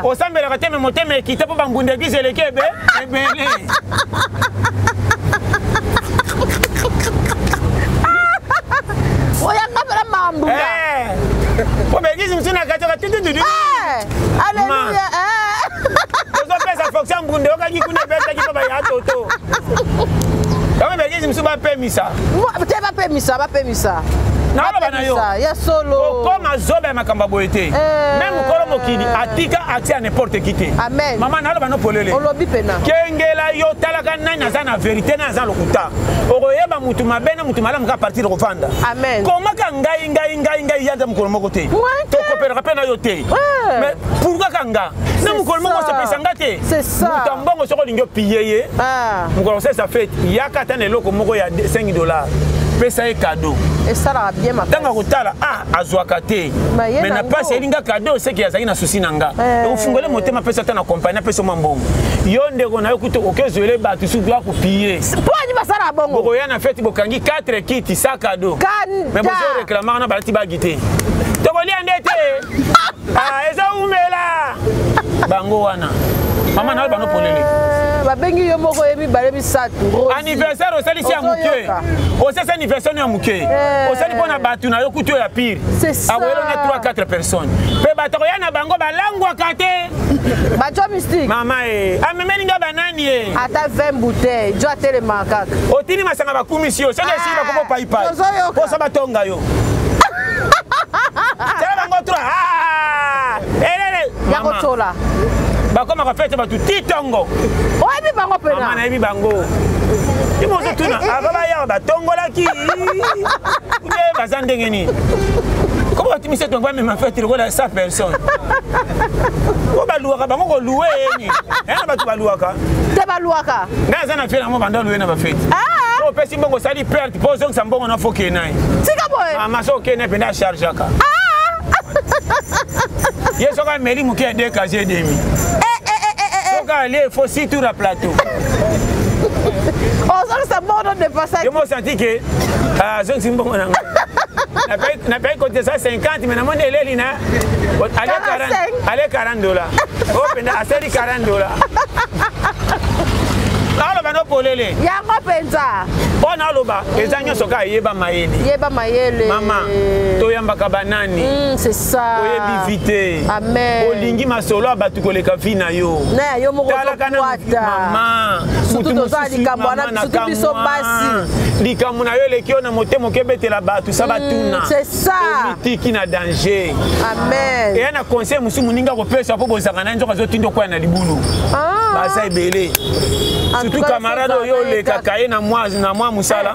[SPEAKER 2] osambelaka te me motema ekita mpo bambunda eglise eleki ebe ebele.
[SPEAKER 3] Oyanga mpena mambunda.
[SPEAKER 2] Po belkisi mosusu na quartier katutututu.
[SPEAKER 3] Alléluia.
[SPEAKER 2] Ozopesa fonction mbunda oyokaki kuna ebetaki mpo baya toto. Yango belkisi mosusu bapemisa.
[SPEAKER 3] Te bapemisa, bapemisa.
[SPEAKER 2] Naloba na yo.
[SPEAKER 3] Ya solo.
[SPEAKER 2] Okoma zoba ya makambo ya boye te. Même mokolo mokili atika accès à n'importe qui te.
[SPEAKER 3] Amen.
[SPEAKER 2] Mama naloba no polele.
[SPEAKER 3] Olobi pena.
[SPEAKER 2] Kengela yo talaka nani aza na vérité nani aza lokuta. Okoyeba mutu mabe na mutu malamu ka partir kovanda.
[SPEAKER 3] Amen.
[SPEAKER 2] Komaka ngai ngai ngai ngai yanda mokolo moko te. Tokopelaka pe na yo te. Mais pourquoi ka nga? Na mokolo moko osepelisa nga te.
[SPEAKER 3] C'est ça.
[SPEAKER 2] Moto ya mbongo soki olingi opille ye. Mokolo osalisa fete yaka ata na eloko moko ya 5$. Pesa ye cadeau.
[SPEAKER 3] Esalaka bien makasi.
[SPEAKER 2] Ntango akotala, ah, azwaka te.
[SPEAKER 3] Mais
[SPEAKER 2] Mais na pasi ayebi nga cadeau, c'est que azalaki na souci na nga. Ofungole motema, apesa ata na compagnie, apesa mwa mbongo. Yo ndeko na yo kutu okezwele bato suki akopille.
[SPEAKER 3] Mpo ani basala bongo?
[SPEAKER 2] Bokoya na fete bokangi 4 kiti sa cadeau.
[SPEAKER 3] Kanda.
[SPEAKER 2] Mais bozo réclamaka na balati bagi te. Tokolia nde te. Ah, eza umela. Bango wana. Mama na yo bano polele.
[SPEAKER 3] Babengi yo moko ye mibale misato.
[SPEAKER 2] Anniversaire osalisi ya moke. Osalisi anniversaire ya moke. Osali mpona bato na yo kutu oyo ya pire. Akoyela na 3 4 personnes. Pe bato koya na bango balangwaka te.
[SPEAKER 3] Bato mystique.
[SPEAKER 2] Mama e, amemeli nga banani e.
[SPEAKER 3] Ata 20 bouteilles, jo atelema kaka.
[SPEAKER 2] Otini masanga bakumisi yo, soki esili bakomo pai pai. Posa batonga yo. Tala bango 3. Ah! Elele.
[SPEAKER 3] Ya kotola.
[SPEAKER 2] Bakomaka fete bato ti tongo.
[SPEAKER 3] Oyebi bango pena.
[SPEAKER 2] Mama nayebi bango. Yo mozo tuna ava bayaka batongolaki. Nde baza ndenge nini? Comment bato misato bango bamema fete lokola 100 personnes? Po baluwaka bango koluwe yeni. Yana bato baluwaka.
[SPEAKER 3] Te baluwaka.
[SPEAKER 2] Ngai aza na fete yango banda luwe na bafete. So opesi mbongo osali perte po ozongisa mbongo na fo okende na ye.
[SPEAKER 3] Tika boye.
[SPEAKER 2] Mama so okende mpenza achargeaka. Ye soki ameli moke ya 2 casier demi. Soki alie faut 6 tours à plateau.
[SPEAKER 3] Ozongisa mbongo no dépassaki.
[SPEAKER 2] Yo mo senti ke azongisi mbongo na ngai. Napayaki kote 150 mais namoni eleli na ale 40 dollars. Oyo mpenza asali 40 dollars. Aloba no polele.
[SPEAKER 3] Yango mpenza.
[SPEAKER 2] Mpo naloba eza nyonso kaka yeba mayele.
[SPEAKER 3] Yeba mayele.
[SPEAKER 2] Mama, toyambaka banani.
[SPEAKER 3] C'est ça.
[SPEAKER 2] Oyebi vie te.
[SPEAKER 3] Amen.
[SPEAKER 2] Olingi masolo ya bato koleka vie na yo.
[SPEAKER 3] Na yo moko
[SPEAKER 2] Talaka na
[SPEAKER 3] ozokwata.
[SPEAKER 2] mama.
[SPEAKER 3] Surtout
[SPEAKER 2] Mutu
[SPEAKER 3] toza
[SPEAKER 2] mosusu,
[SPEAKER 3] likambo wana,
[SPEAKER 2] mama, na
[SPEAKER 3] surtout biso
[SPEAKER 2] kamwa.
[SPEAKER 3] basi.
[SPEAKER 2] Likambo na yo eleki yo na motema okebetela bato sa batuna.
[SPEAKER 3] C'est ça.
[SPEAKER 2] Omitiki na danger.
[SPEAKER 3] Amen.
[SPEAKER 2] Eya na conseil mosusu moninga akopesa mpo bozalaka na ye nzoka azotinda okwaya na libulu.
[SPEAKER 3] Ah.
[SPEAKER 2] Baza ebele.
[SPEAKER 3] En
[SPEAKER 2] Surtout
[SPEAKER 3] tout cas,
[SPEAKER 2] camarade oyo olekaka ye na mwa mosala.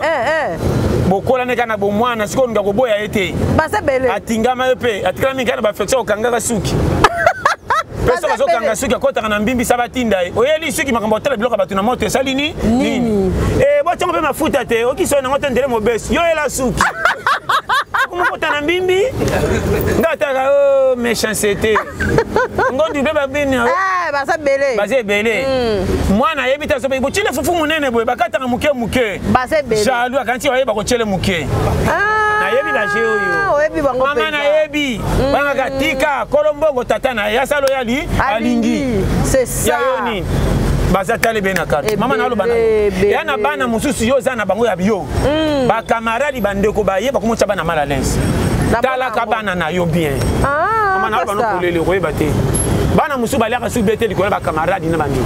[SPEAKER 2] Bokolani kaka na bomwana sikoyo olinga koboya ye te.
[SPEAKER 3] Baza ebele.
[SPEAKER 2] Atingama ye mpe atikala mingi kaka na baaffection okangaka suki. Mpe soki azokanga suki akɔtaka na mbimbi sa batinda ye. Oyeli suki makambo otala biloko ya bato na moto esali ni? Nini? Botiango mpe mafuta te, okiso nango te ndele mobesu. Yo oyela suki. Okomokota na mbimbi. Nga ataka, oh, méchanceté. Ngondi mpe babini.
[SPEAKER 3] Baza ebele.
[SPEAKER 2] Baza ebele. Mwana ayebi te azobe botiele fufu monene boye bakataka moke moke.
[SPEAKER 3] Baza ebele.
[SPEAKER 2] Jaloux akanisi bayeba kotiele moke. Nayebi ba jeu oyo.
[SPEAKER 3] Oyebi bango
[SPEAKER 2] Mama
[SPEAKER 3] mpenza.
[SPEAKER 2] nayebi. Bangaka tika kolo mbongo tata na ye asala oyo ali alingi.
[SPEAKER 3] C'est ça.
[SPEAKER 2] Ya yo nini? Baza tala ebele na carte. Mama naloba na yo.
[SPEAKER 3] Ebele.
[SPEAKER 2] Ya na bana mosusu yo oza na bango ya yo. Ba camarade ba ndeko ba ye bakomotya bana mal à l'aise.
[SPEAKER 3] Na
[SPEAKER 2] Talaka
[SPEAKER 3] bango.
[SPEAKER 2] bana na yo bien. Mama naloba no
[SPEAKER 3] Pasta.
[SPEAKER 2] polele koyeba te. Bana mosusu baliaka suki bete likolo ya ba camarade na bandeko.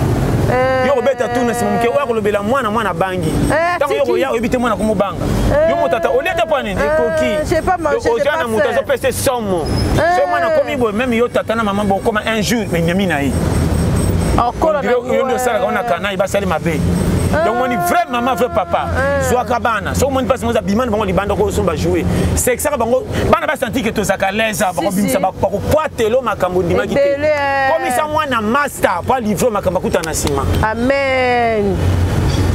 [SPEAKER 2] Yo kobeta tuna nsima moke oyo akolobela mwana mwana bangi. Ntango yo
[SPEAKER 3] Tiki.
[SPEAKER 2] koya oyebi te mwana komobanga. Yo motata olia te mpo nini? Ekoki.
[SPEAKER 3] J'ai pas mangé, j'ai
[SPEAKER 2] Oza
[SPEAKER 3] pas
[SPEAKER 2] na moto
[SPEAKER 3] faim.
[SPEAKER 2] azopesa somo. So mwana akomi boye même yo tata na mama bokoma un jour ennemi na ye.
[SPEAKER 3] Okola na
[SPEAKER 2] Yo nde osalaka wana kanai basali mabe. Donc moni vrai maman vrai papa. Zwaka bana. So moni pasi moza bimana bango libanda ko somba jouer. Sexaka bango bana ba sentir que tozaka l'aise bango bimisa ba ko poatelo makambo ndimaki te.
[SPEAKER 3] Ebele, eh.
[SPEAKER 2] Komisa mwana master pa livre makambo kuta na nsima.
[SPEAKER 3] Amen.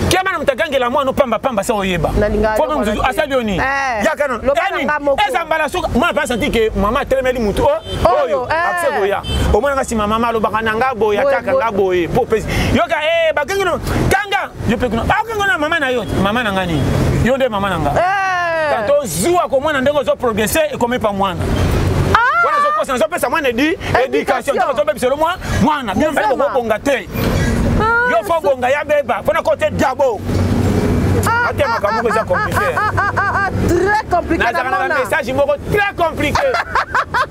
[SPEAKER 2] Kema na mutagangela mwana pamba pamba sa oyeba.
[SPEAKER 3] Nalingaka
[SPEAKER 2] Fo
[SPEAKER 3] eloko
[SPEAKER 2] mosusu
[SPEAKER 3] wana te.
[SPEAKER 2] asali yo nini? Yaka nano.
[SPEAKER 3] Loba na
[SPEAKER 2] Nini?
[SPEAKER 3] nga moko.
[SPEAKER 2] Eza mbala suka mwana pa sentir que mama atelemeli mutu oh,
[SPEAKER 3] Oyo,
[SPEAKER 2] oyo, akse koya. Omona nga nsima mama alobaka na nga boye,
[SPEAKER 3] Boye,
[SPEAKER 2] ataka
[SPEAKER 3] boye.
[SPEAKER 2] nga boye. Po pesi. Yoka, bakangi no, kanga. Yo pe kuna. Ah, kanga na mama na yo. Mama na nga nini? Yo nde mama na nga. Tanto zuwa komona ndenge ozo progresser ekomi pa mwana. Wana ozokosa, ozopesa mwana éducation. Ntango ozobebisa lo mwana, bino mpe
[SPEAKER 3] Mozema.
[SPEAKER 2] bokobonga te. Yo fo bonga ya beba, mpona kote diabo. Ate makambo moko eza compliqué.
[SPEAKER 3] Très compliqué
[SPEAKER 2] Nazalaka na
[SPEAKER 3] namona.
[SPEAKER 2] message moko très compliqué.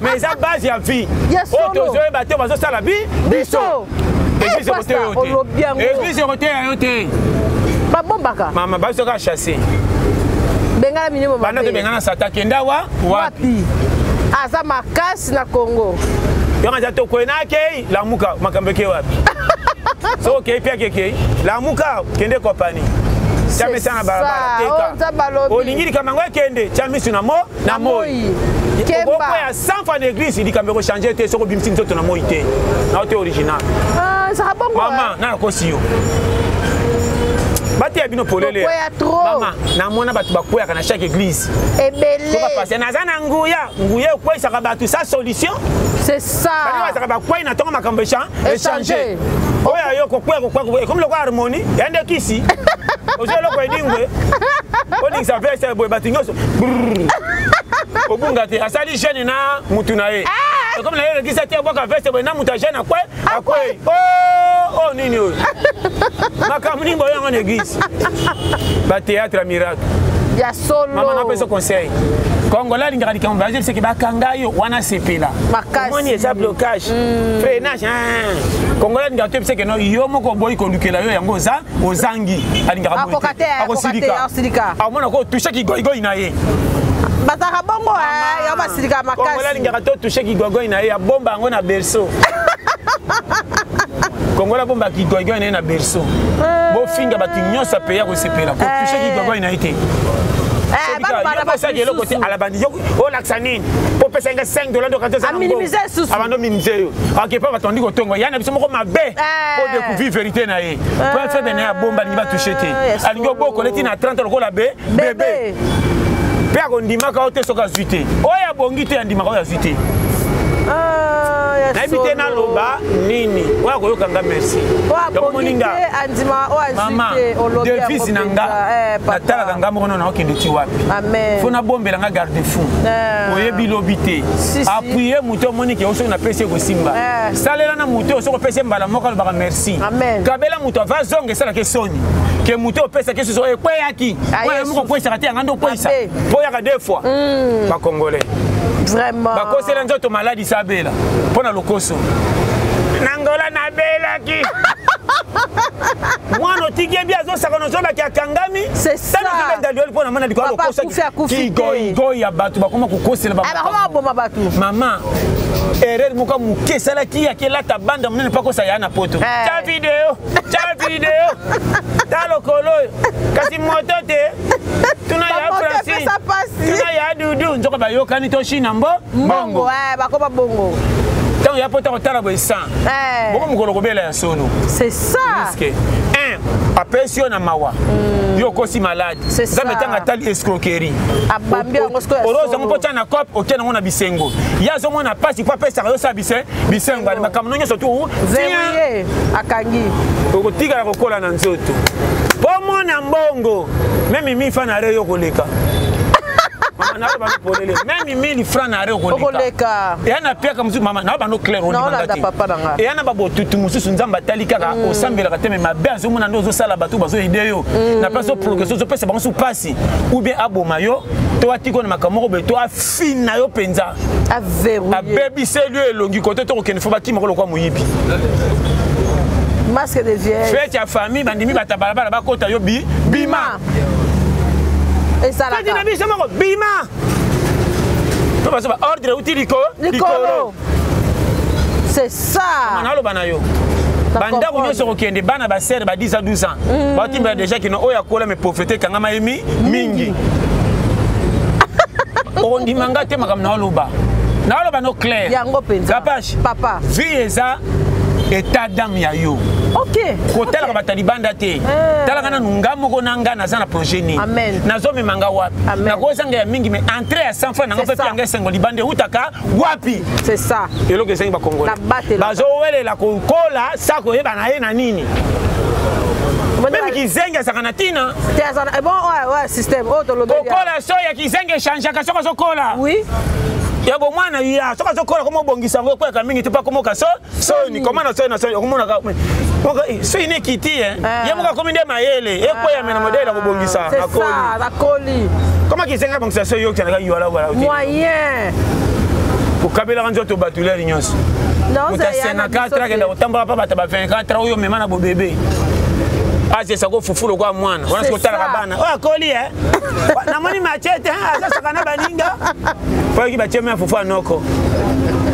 [SPEAKER 2] Mais eza base ya vie.
[SPEAKER 3] Yes,
[SPEAKER 2] Oyo
[SPEAKER 3] solo.
[SPEAKER 2] tozoyeba te bazosala biso.
[SPEAKER 3] Biso.
[SPEAKER 2] Église
[SPEAKER 3] Pastor,
[SPEAKER 2] ekoteya yo te.
[SPEAKER 3] olobi yango.
[SPEAKER 2] Église ekoteya yo te.
[SPEAKER 3] Babombaka.
[SPEAKER 2] Mama, bazo kaka chasser.
[SPEAKER 3] Bengana minimo mabe.
[SPEAKER 2] Banda tobengana Satan kenda wa wapi?
[SPEAKER 3] Wapi? Aza makasi na Congo.
[SPEAKER 2] Yo aza tokwena akei lamuka makambo eke wapi? Soki okei mpe akekei lamuka kende kompani. Tia mesa na balabala
[SPEAKER 3] ça.
[SPEAKER 2] teka.
[SPEAKER 3] Oh, Nzambe alobi.
[SPEAKER 2] Olingi likambo yango ekende tia misu na mo na
[SPEAKER 3] Na
[SPEAKER 2] moi.
[SPEAKER 3] moi. Kemba.
[SPEAKER 2] Okokwea 100 fois na église likambo ekochange te soki obimisi nzoto na moi te. Na yo te original.
[SPEAKER 3] Ezalaka bongo,
[SPEAKER 2] Mama,
[SPEAKER 3] eh.
[SPEAKER 2] na nakosi yo. Bateya bino polele.
[SPEAKER 3] Kokwea trop.
[SPEAKER 2] Mama, namona bato bakweyaka na chaque église.
[SPEAKER 3] Ebele.
[SPEAKER 2] Soka pasteur, naza na nguya, nguya ekweyisaka bato sa solution.
[SPEAKER 3] C'est ça.
[SPEAKER 2] Baninga bazalaka bakwei na ntongo makambo
[SPEAKER 3] Échanger.
[SPEAKER 2] échanger. Oyo ayo kokwea, kokwea, kokwea. Ekomi lokola harmonie, ya nde kisi. Ozwi eloko edingwe. Olingisa veste boye bato nyonso. Brrr. Obunga te, asali jeune na mutu na ye. Ekomi na ye elekisa te, abwaka veste boye na mutu ya jeune akwe, akwei. Oh, oh, nini oyo? Makambo nini boye yango na église? Ba théâtre ya miracle.
[SPEAKER 3] Ya solo.
[SPEAKER 2] Mama napesa conseil. Congolais alingaka likambo bayebi seke bakanga yo wana sepela.
[SPEAKER 3] Makasi.
[SPEAKER 2] Omoni eza blocage. Freinage. Congolais alingaka toyebi seke no yo moko oboyi kolukela yo yango oza ozangi. Alingaka boye te.
[SPEAKER 3] Akoka te, akoka te,
[SPEAKER 2] Akosilika.
[SPEAKER 3] akosilika.
[SPEAKER 2] Amona ko toucher kigoigoi na ye.
[SPEAKER 3] Bazalaka bongo, yo basilikaka makasi.
[SPEAKER 2] Congolais alingaka to toucher kigoigoi na ye, abomba yango na berceau. Congolais abomba kigoigoi na ye na berceau. Bofinga bato nyonso apeya kosepela, ko toucher kigoigoi na ye te. Soki
[SPEAKER 3] Bana
[SPEAKER 2] kaka
[SPEAKER 3] bana
[SPEAKER 2] yo kosaki eloko te,
[SPEAKER 3] basusu.
[SPEAKER 2] alabandi yo olakisa nini? Po pesa nga 5 dollars ndoka te eza na mbongo.
[SPEAKER 3] Aminimize susu.
[SPEAKER 2] Abando minimize yo. Ok, pa bato bandi kotonga. Ya na biso moko mabe. Po découvrir vérité na ye. Po faible na ye abomba, alingi batouche te.
[SPEAKER 3] Yes,
[SPEAKER 2] Alingi obokola eti na 30 lokola
[SPEAKER 3] Bébé.
[SPEAKER 2] bébé. Pe akondimaka yo te soki azwi te. Oyo abongi te andimaka oyo azwi te.
[SPEAKER 3] Ya
[SPEAKER 2] Nayebi te naloba nini. Oyo akoyoka nga merci.
[SPEAKER 3] Yango moninga. Mama,
[SPEAKER 2] devise na nga eh, natalaka nga moko nano nakokende ti wapi. Fo nabombela nga garde fou. Eh. Oyebi lobi te. Appuyer moto omoni ke soki napesi ekosimba. Eh. Salela na moto soki opesi mbala moko alobaka merci. Kabela moto ava zonga esalaka esoni. Ke moto opesaki susu ekweyaki. Oyo moko okweyisaka te yanga nde okweyisa. Po oyaka deux fois. Ba congolais.
[SPEAKER 3] Vraiment.
[SPEAKER 2] Bakosela nzoto maladi sabela mpo na lokoso. Na Angola nabelaki. Mwana otiki ye bi azosaka ozolaki akangami.
[SPEAKER 3] C'est ça.
[SPEAKER 2] Tala lioli mpo na mwana likolo
[SPEAKER 3] lokoso.
[SPEAKER 2] Kigoigoi ya bato bakoma kokosela
[SPEAKER 3] ba. Bakoma boma bato.
[SPEAKER 2] Mama erreur moko moke esalaki yaki elata banda monene mpo akosa ya na poto. Eh. Ta video, ta video. Ta lokolo oyo. Kasi moto te. Tuna ya Francine. Tuna ya Dudu nzoka bayokani to China mbo
[SPEAKER 3] mbongo. Eh, bakoma bongo.
[SPEAKER 2] Ntango ya poto akotala boye 100. Eh. Boko mokolo kobela ya solo.
[SPEAKER 3] C'est ça.
[SPEAKER 2] Risque. Un, apesi yo na mawa. Mm. Yo okosi malade. Nzambe ntango atali escroquerie.
[SPEAKER 3] Abambi yango sikoyo.
[SPEAKER 2] Oroza ngo mpo na cope otie nango na bisengo. Ye azomona pasi mpo apesaka yo sa bise bisengo. Makambo no nyonso tu.
[SPEAKER 3] Verrouillé akangi.
[SPEAKER 2] Okotikala kokola na nzoto. Mpo mona mbongo meme mifa na re yo koleka. Mama na bano polele meme 1000 francs na re
[SPEAKER 3] okoleka.
[SPEAKER 2] Eya na piaka mosusu mama na bano clair
[SPEAKER 3] ondimanga te.
[SPEAKER 2] Eya na babotutu mosusu Nzambe atali kaka mm. osambelaka te me mabe azomona nde ozosala bato bazoyede yo mm. na place oprogresse ozopesa bango su pasi ou bien aboma yo to atiko na makambo moko boye to afina yo mpenza abebiseli yo elongi kote to kokende fo bakima ko lokwa moyibi
[SPEAKER 3] masque de vieille
[SPEAKER 2] fete ya famille bandimi bata balabala bakota yo bi bima
[SPEAKER 3] esalaka
[SPEAKER 2] na biso moko bima to bazo ba ordre euti likolo
[SPEAKER 3] c'est ça
[SPEAKER 2] naloba na yo bandako nyonso kokende bana basere ba 10 à 12 ans mm. batimbela déjà kino oyo akola me pauvreté ekangama ye mingi okondima nga te makambo naoloba naoloba no clair
[SPEAKER 3] yango mpenza
[SPEAKER 2] kapash
[SPEAKER 3] papa
[SPEAKER 2] vie eza état d'âme ya yo
[SPEAKER 3] okay.
[SPEAKER 2] kotalaka bato ya libanda te eh. talaka nanu nga moko na nga naza na projet nini nazomema nga wapi nakozanga ya mingi mais entrée ya 100 francs nanga mpe yanga esengo libanda eutaka wapi
[SPEAKER 3] c'est ça
[SPEAKER 2] eloko esengi bakongole bazowelela kokola sa koyeba na ye na nini meme kizengi azalaka na ntina kokola so ya kizengi echangeaka soki azokola ya bomwana ya soki azokola koma obongisa yango ekweyaka mingi te mpo akomoka so soni koma na soni na soni okomonaka soki ne ekiti ye eh. moko akomi nde mayele ekweyame na modele ya kobongisa
[SPEAKER 3] akoli
[SPEAKER 2] koma kizenga abongisa so eyokisanaka yuala wala
[SPEAKER 3] moyen
[SPEAKER 2] kokabelaka nzoto bato lere nyonso moto ya 54 akenda kotambola mpa bato ba 24 oyo omema na bobebe azesa ko fufu lokola mwana wana soki otalaka bana oyo akoli e namoni machete azasaka na baninga po yoki batie mea fufu ya noko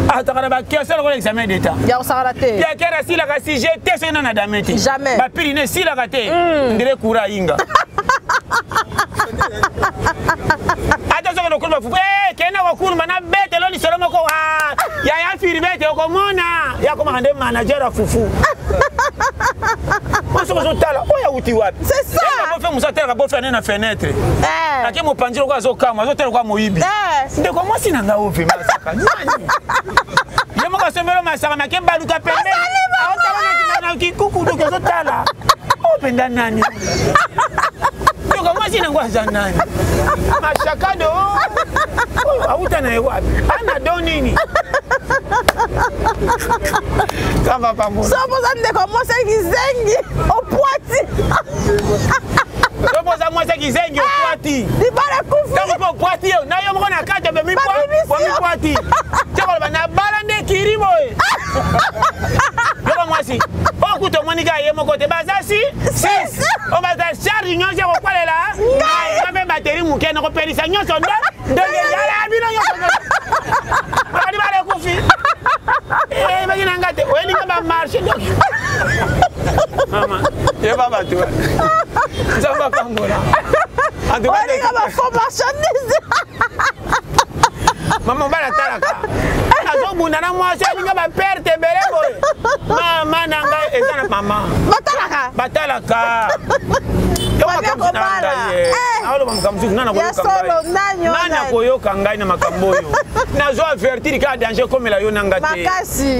[SPEAKER 2] ataka na baquestion lokola examen d'état
[SPEAKER 3] ya kosakana te
[SPEAKER 2] piakere asilaka sujet te soki nana dame te
[SPEAKER 3] jamais
[SPEAKER 2] bapili ne esilaka te mm. ndele kura ayinga ata soki lokulu bafufu eh, kende kokuluma na betelo lisolo moko ah, yaya firibete okomona yakomaka nde manager ya fufu mwasi ozotala oyo awuti wapi bofe mosu atelaka bofe ane na fenêtre eh. ake mopanzi lokola azokamwa azotala lokola moyibi eh. ndeko mwasi na ngai oyo masaka nani ye moko asombelo masaka make baluka pembeni aotala na kikuku doki azotala oyo mpenza nani ndeko mwasi nango aza nani mashakado oyo auta na ye wapi ana do nini
[SPEAKER 3] soki oza ndeko mwasi ya kizengi opwati
[SPEAKER 2] soki oza mwasi ya kizengi opwati
[SPEAKER 3] libala ekufi
[SPEAKER 2] ntango mpe opwati yo na yo moko na kati omipwati te koloba nabala nde kiri boye yoko mwasi oyo kutu omoni kaka ye moko te baza si six oyo baza charge nyonso ya kokwalela ngai mpe bateri moke nakopelisa nyonso nde ndenge yala bino nyonso bakali bala ekufi ebaki na nga te oyelinga bamarché donc mama yeba bato nzambe apambola
[SPEAKER 3] oyelinga bafaux marchandise
[SPEAKER 2] mama mobali atalaka. Nazobunda na mwasi alinga baperte ebele boye. Mama na ngai eza na mama.
[SPEAKER 3] Batalaka.
[SPEAKER 2] Batalaka. Aoloba makambo mosusu nani akoyoka ngai na makambo oyo nazo avertir kaka danger ekomela yo na nga te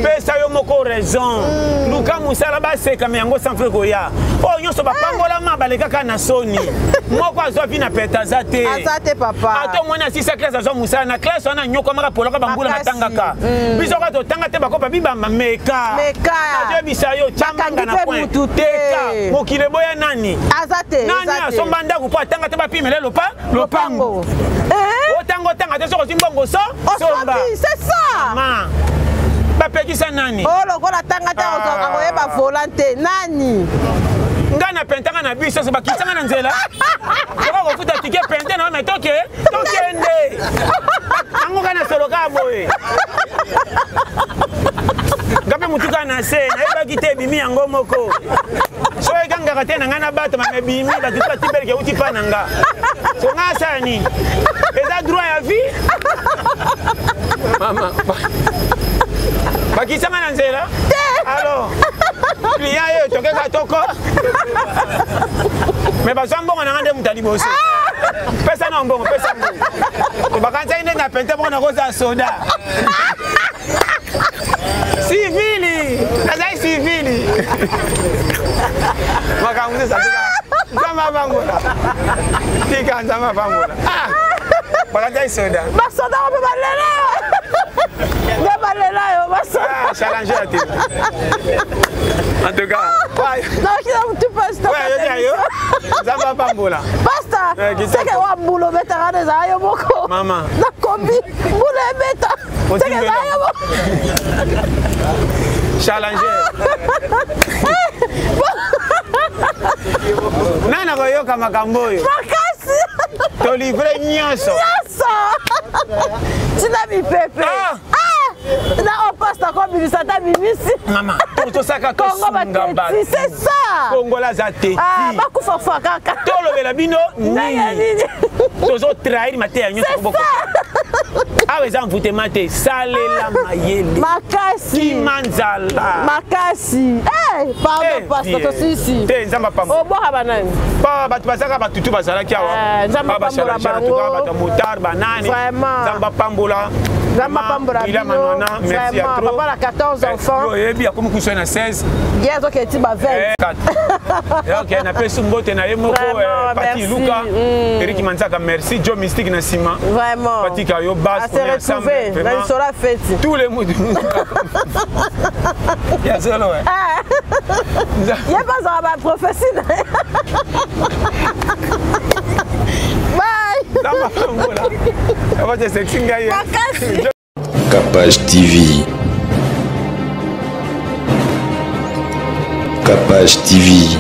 [SPEAKER 2] pesa yo moko raison mm. luka mosala basekama yango sans frais koya oyo nyonso bapambolama balekaka na soni moko azwa vi na pete aza te ata omoni asisa classe azwa mosala na classe wana anyokwamaka polaka bambula batangaka mm. biso kaka totanga te bakopa bibamba meka nazoyebisa yo tyamanga na point teka mokili eboya nani nani asomba ndako mpo atanga te bapimele lopa lopango eh? otanga otanga te soki ozwi mbongo so somba ma bapekisa nani
[SPEAKER 3] o oh, lokola tanga te ah. akoyeba volant te nani
[SPEAKER 2] ngai na pentanga na biso so bakisanga na nzela oka kofuta tike pente na me toke tokende yango kaka na solo kaka boye nga mpe motuka na se nayebaki te ebimi yango moko soki ekangaka te na ngai nabatama me bimi bato ti batibeleke euti mpa na nga so ngai asala nini eza droit ya vie mama bakisanga na nzela alors client ye tokeka toko me bazwa mbongo na ngai nde moto ya liboso pesa na mbongo pesa mbongo bakanisaki nde na pente mbongo nakozala soda sivili nazali sivili makambo mosusu atika nzambe apambola tika nzambe apambola ah! bakanisaki soda
[SPEAKER 3] basoda mpe balela yo nde balela yo basoda
[SPEAKER 2] ah, challenge ya te en tout cas
[SPEAKER 3] nakina mutu pasta
[SPEAKER 2] yo nzambe apambola
[SPEAKER 3] pasta eh, seke wa mbula obetaka na ezala yo moko nakomi mbula ebeta seke ezala yo moko
[SPEAKER 2] challenger nani akoyoka makambo oyo
[SPEAKER 3] makasi
[SPEAKER 2] tolivre nyonso
[SPEAKER 3] nyonso tina mipepe ah! Ah! na opasta kobimisa ata bimisi
[SPEAKER 2] mama tosaka tosunga bato
[SPEAKER 3] c'est ça
[SPEAKER 2] kongola aza teti
[SPEAKER 3] ah, bakufa fa kaka
[SPEAKER 2] tolobela bino nini tozotrahir mateya nyonso boko awa eza mvutema te salela mayele
[SPEAKER 3] makasi
[SPEAKER 2] kima nzala
[SPEAKER 3] makasi hey, eh, pardon hey, eh, pastor tosisi
[SPEAKER 2] te nzambe apambola
[SPEAKER 3] obwaka banani
[SPEAKER 2] ba bato bazalaka batutu bazalaki awa
[SPEAKER 3] eh, nzambe apambola bango
[SPEAKER 2] bato ya motard banani nzambe apambola
[SPEAKER 3] nzambe apambola bino
[SPEAKER 2] merci ya trop
[SPEAKER 3] papa na 14 enfants
[SPEAKER 2] oyebi akomi kusu na 16
[SPEAKER 3] ye azokende ti ba 20
[SPEAKER 2] ok napesi mbote na ye moko eh, pati luka mm. erik manzaka merci jo mystique na nsima
[SPEAKER 3] vraiment
[SPEAKER 2] batika yo base
[SPEAKER 3] on est ensemble na lisolo ya feti
[SPEAKER 2] tous les mots ya solo
[SPEAKER 3] eh. ah. ye mpe azwaka baprofesi na ye bye
[SPEAKER 2] makasi
[SPEAKER 1] Capage TV. Capage TV.